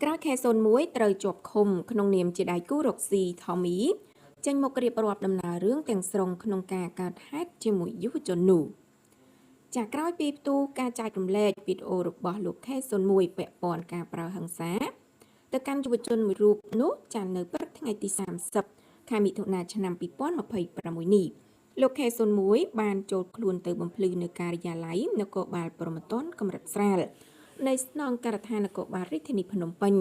ក្រោយ K01 ត្រូវជាប់ឃុំក្នុងនាមជាដៃគូរកស៊ីថមីចេញមករៀបរាប់ដំណើររឿងទាំងស្រុងក្នុងការកើតហេតុជាមួយយុវជននោះ។ចាក្រោយពីផ្ទុះការចែករំលែកវីដេអូរបស់លោក K01 ពាក់ព័ន្ធការប្រើហិង្សាទៅកាន់យុវជនមួយរូបនោះចានៅព្រឹកថ្ងៃទី30ខែមិថុនាឆ្នាំ2026នេះលោក K01 បានចូលខ្លួនទៅបំភ្លឺនៅការិយាល័យនគរបាលព្រហ្មទណ្ឌកម្រិតស្រាលនៃស្នងការដ្ឋាននគរបាលរាជធានីភ្នំពេញ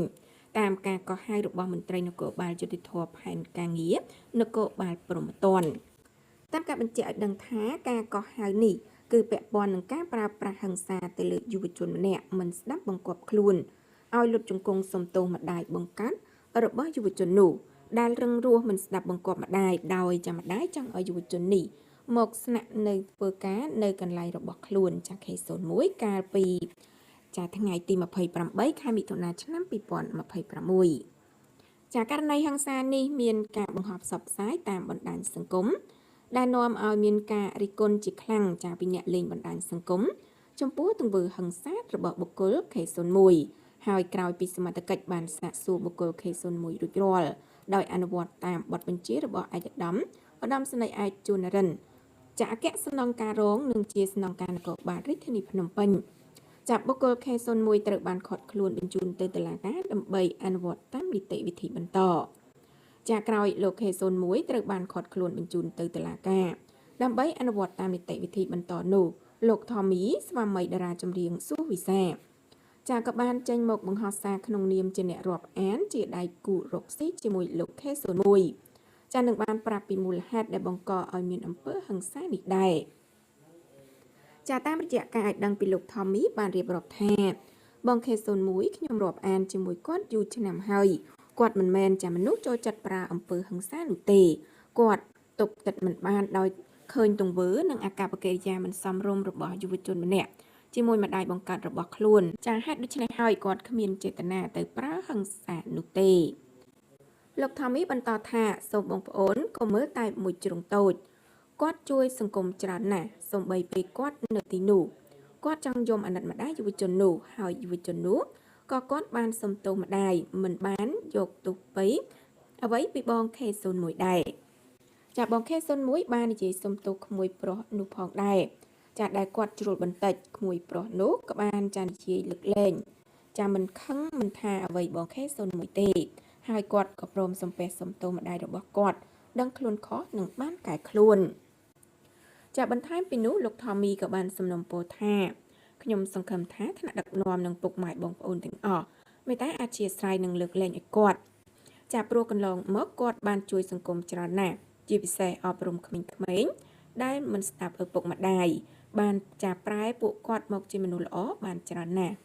តាមការកោះហៅរបស់មន្ត្រីនគរបាលយុត្តិធម៌ផែនការងារនគរបាលព្រហ្មទណ្ឌតាមការបញ្ជាក់ឲ្យដឹងថាការកោះហៅនេះគឺពាក់ព័ន្ធនឹងការប្រើប្រាស់ហិង្សាទៅលើយុវជនម្នាក់មិនស្ដាប់បង្គាប់ខ្លួនឲ្យលុតជង្គង់សុំទោសម្ដាយបង្កាត់របស់យុវជននោះដែលរឹងរូសមិនស្ដាប់បង្គាប់ម្ដាយដោយចាំម្ដាយចង់ឲ្យយុវជននេះមកស្នាក់នៅធ្វើការនៅកន្លែងរបស់ខ្លួនចា K01 កាលពីចាថ្ងៃទី28ខែមិថុនាឆ្នាំ2026ចាករណីហិង្សានេះមានការបង្ហោះផ្សព្វផ្សាយតាមបណ្ដាញសង្គមដែលនាំឲ្យមានការរិះគន់ជាខ្លាំងចាពីអ្នកលេងបណ្ដាញសង្គមចំពោះទង្វើហិង្សារបស់បុគ្គល K01 ហើយក្រោយពីសមត្ថកិច្ចបានសាកសួរបុគ្គល K01 រួចរាល់ដោយអនុវត្តតាមបទបញ្ជារបស់ឯកឧត្តមឧត្តមសេនីយ៍ឯកជួននរិនចាអគ្គស្នងការរងនិងជាស្នងការនគរបាលរាជធានីភ្នំពេញចាប់បុគ្គល K01 ត្រូវបានឃាត់ខ្លួនបញ្ជូនទៅតុលាការដើម្បីអនុវត្តតាមនីតិវិធីបន្តចាក្រោយលោក K01 ត្រូវបានឃាត់ខ្លួនបញ្ជូនទៅតុលាការដើម្បីអនុវត្តតាមនីតិវិធីបន្តនោះលោកថមីស្វាមីតារាចម្រៀងសួវិសាចាក៏បានចេញមកបង្ហោះសារក្នុងនាមជាអ្នករាប់អានជាដៃគូរកស៊ីជាមួយលោក K01 ចានឹងបានប្រាប់ពីមូលហេតុដែលបង្កឲ្យមានអំពើហិង្សានេះដែរចាតាមរយៈការឲ្យដឹងពីលោកថមីបានរៀបរាប់ថាបង K01 ខ្ញុំរាប់អានជាមួយគាត់យូរឆ្នាំហើយគាត់មិនមែនជាមនុស្សចូលចិត្តប្រើអំពើហិង្សានោះទេគាត់ទប់ចិត្តមិនបានដោយឃើញទង្វើនិងអាកប្បកិរិយាមិនសមរម្យរបស់យុវជនម្នាក់ជាមួយម្ដាយបង្កើតរបស់ខ្លួនចាហេតុដូច្នេះហើយគាត់គ្មានចេតនាទៅប្រើហិង្សានោះទេលោកថមីបន្តថាសូមបងប្អូនកុំមើលតែមួយជ្រុងតូចគាត់ជួយសង្គមច្រើនណាស់សូម្បីពេលគាត់នៅទីនោះគាត់ចង់យំអាណិតម្ដាយយុវជននោះហើយយុវជននោះក៏គាត់បានសុំទោសម្ដាយមិនបានយកទោសពៃអ្វីពីបង K01 ដែរចាបង K01 បាននិយាយសុំទោសក្មួយប្រុសនោះផងដែរចាដែលគាត់ជ្រុលបន្តិចក្មួយប្រុសនោះក៏បានចានិយាយលើកលែងចាមិនខឹងមិនថាអ្វីបង K01 ទេហើយគាត់ក៏ព្រមសំពះសុំទោសម្ដាយរបស់គាត់ដឹងខ្លួនខុសនិងបានកែខ្លួនចាបន្ថែមពីនោះលោកថមីក៏បានសំណូមពរថាខ្ញុំសង្ឃឹមថាថ្នាក់ដឹកនាំនិងពុកម៉ែបងប្អូនទាំងអស់មេត្តាអធិស្ឋាននឹងលើកលែងឲ្យគាត់ចាព្រោះកន្លងមកគាត់បានជួយសង្គមច្រើនណាស់ជាពិសេសអប់រំក្មេងៗដែលមិនស្ដាប់ឪពុកម្ដាយបានចាប្រែពួកគាត់មកជាមនុស្សល្អបានច្រើនណាស់។